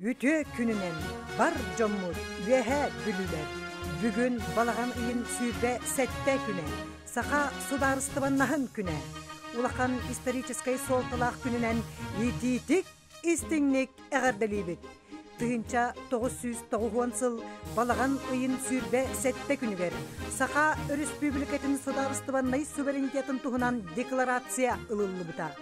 Үтүө күнүнэн бар дьоммут Үөһээ Бүлүүлэр! Бүгүн балаҕан ыйын 27 күнэ, Саха судаарыстыбаннаһын күнэ. Улахан историческай суолталаах күнүнэн итиитик истиҥник эҕэрдэлиибит! 1990 сыл балаҕан ыйын 27 күнүгэр Саха Өрөспүүбүлүкэтин судаарыстыбаннай суверенитетын туһунан декларация ылыллыбыта.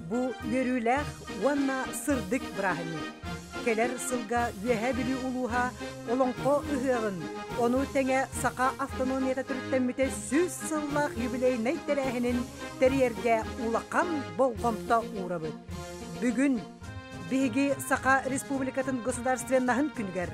Бу үөрүүлээх уонна сырдык бырааһынньык. Кэлэр сылга Үөһээ Бүлүү улууһа Олоҥхо ыһыаҕын, ону тэҥэ Саха автономията төрүттэммитэ 100 сыллаах юбилейнай тэрээһинин тэрийэргэ улахан болҕомто уурабыт. Бүгүн биһиги Саха Республикатын государственноһын күнүгэр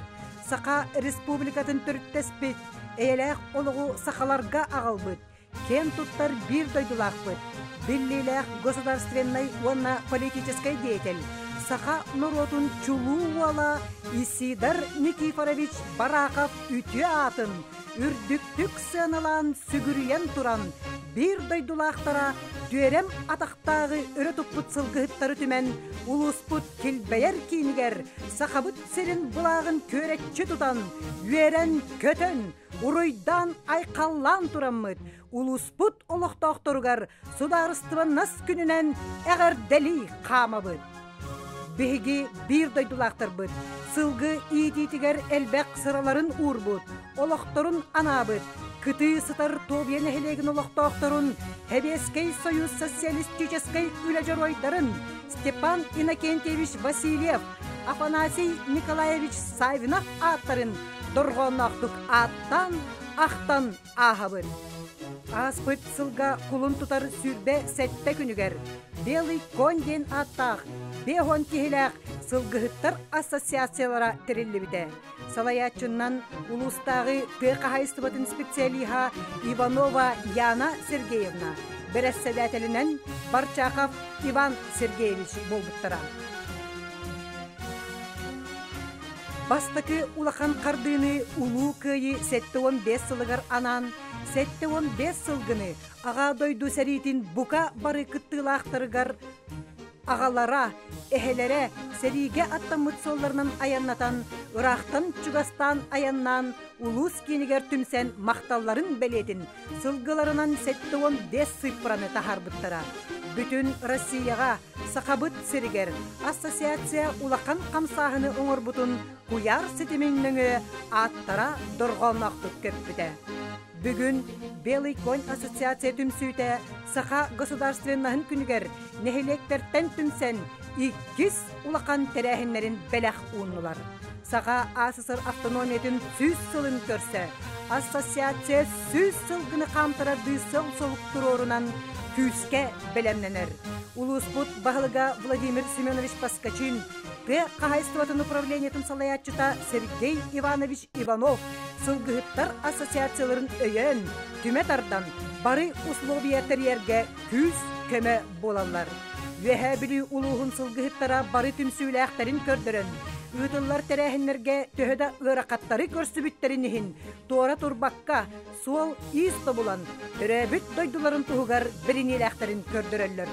Саха Республикатын төрүттэспит, эйэлээх олоҕу сахаларга аҕалбыт, киэн туттар биир дойдулаахпыт, биллиилээх государственнай уонна политическай деятель, саха норуотун чулуу уола Исидор Никифорович Барахов үтүө аатын үрдүктүк сыаналаан сүгүрүйэн туран, биир дойдулаахтара түөрэм атахтааҕы өрө туппут сылгыһыттары түмэн, улууспут килбэйэр киинигэр Сахабыт сирин былааҕын күөрэччи тутан, үөрэн-көтөн, уруйдаан-айхаллаан тураммыт, улууспут олохтоохторугар судаарыстыбаннас күнүнэн эҕэрдэлии хаамабыт. Биһиги биир дойдулаахтарбыт сылгы иитиитигэр элбэх сыраларын уурбут, олохторун анаабыт, кытыы сытар Тобия нэһилиэгин олохтоохторун, Сэбиэскэй Союз социалистическай үлэ дьоруойдарын Степан Иннокентьевич Васильев, Афанасий Николаевич Савинов ааттарын дорҕоонноохтук ааттаан, ахтан ааһабын. Ааспыт сылга кулун тутар 27 күнүгэр Белый конь диэн ааттаах 50 киһилээх сылгыһыттар ассоциациялара тэриллибитэ. Салайааччыннан улуустааҕы тыа хаһаайыстыбатын специалиһа Иванова Яна Сергеевна, бэрэссэдээтэлинэн Барчахов Иван Сергеевич буолбуттара. Бастакы улахан хардыыны Улуу Кыайыы 75 сылыгар анаан 75 сылгыны Аҕа дойду сэриитин бука бары кыттыылаахтарыгар аҕалара, эһэлэрэ сэриигэ аттаммыт суолларынан айаннатан, ыраахтан чугастаан айаннаан улуус киинигэр түмсэн махталларын бэлиэтин сылгыларынан 75 сыыппараны таһаарбыттара. Бүтүн Россияҕа, Сахабыт сиригэр ассоциация улахан хамсааһыны оҥорбутун куйаар ситимин нөҥүө ааттара дорҕоонноохтук көппүтэ. Бүгүн Белый конь ассоциация түмсүүтэ Саха государственноһын күнүгэр нэһилиэктэртэн түмсэн иккис улахан тэрээһиннэрин бэлэх ууннулар. Саха АССР автономиятын 100 сылын көрсө ассоциация 100 сылгыны хаамтарардыы сыл-солук туруорунан күүскэ бэлэмнэнэр. Улууспут баһылыга Владимир Семенович Поскачин, тыа хаһаайыстыбатын управлениетын салайааччыта Сергей Иванович Иванов сылгыһыттар ассоциацияларын өйөөн, түмэ тардан, бары условия тэрийэргэ күүс-көмө буолаллар. Үөһээ Бүлүү улууһун сылгыһыттара бары түмсүүлээхтэрин көрдөрөн, ыытыллар тэрээһиннэргэ төһө да ыарахаттары көрсүбүттэрин иһин, туора турбакка, суол-иис тобулан, төрөөбүт дойдуларын туһугар бэриниилээхтэрин көрдөрөллөр.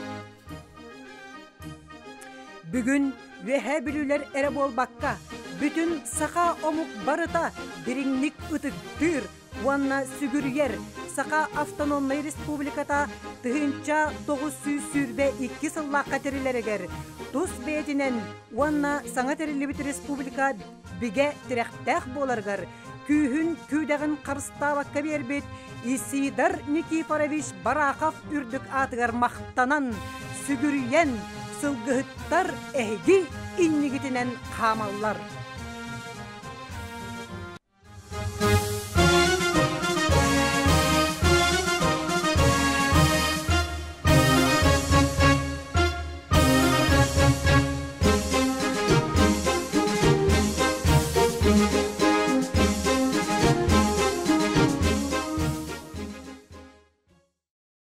Бүгүн Үөһээ Бүлүүлэр эрэ буолбакка, бүтүн саха омук барыта дириҥник ытыктыыр уонна сүгүрүйэр Саха автономнай республиката 1922 сыллаахха тэриллэригэр тус бэйэтинэн уонна саҥа тэриллибит республика бигэ тирэхтээх буоларыгар күүһүн күүдэҕин харыстаабакка биэрбит Исидор Никифорович Барахов үрдүк аатыгар махтанан, сүгүрүйэн, сылгыһыттар эһиги иннигитинэн хаамаллар.